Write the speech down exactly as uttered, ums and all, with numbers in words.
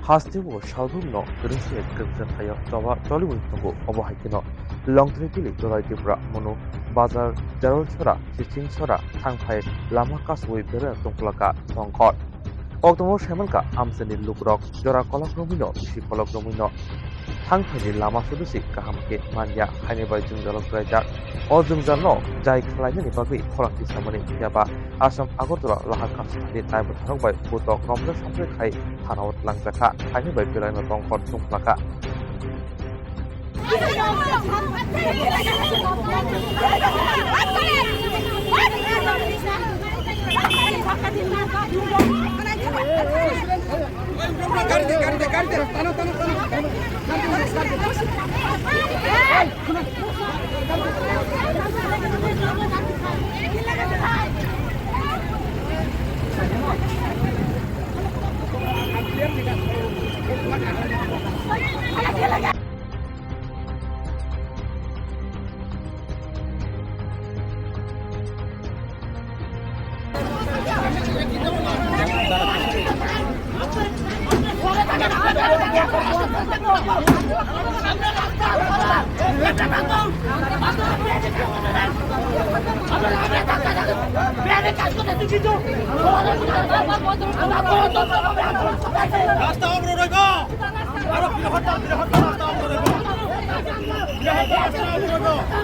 Hasteo salbumno kwrwngsa kwrwngsa thaio choba choliwi tongo. Obo hai kheno Longtri Bili, Dolai Tripura, Monu Bazar, Jarol Sora, Siching Sora thangphai lama kasowi bereng tongphlaka tongkhor. Koktwmao saimankha amchaini lukurok jora kolok romwino bisi kolok romwino thangphaini lama sudusi kaham khe manya, haini bai jwngjalo kwlaijak. O jwngjalno jai khlainani bagwi khorang tisamani phiya ba Assam Agartala Lahar Kasthani naibu tharok bai butok romjak samjak khai thanao twlangjakha, haini bai belaino tongkhor tongphlakha. রাস্তা অবরোধ হইব। আরো বৃহত্তর, বৃহত্তর রাস্তা অবরোধ হইব। বৃহত্তর রাস্তা অবরোধ হইব।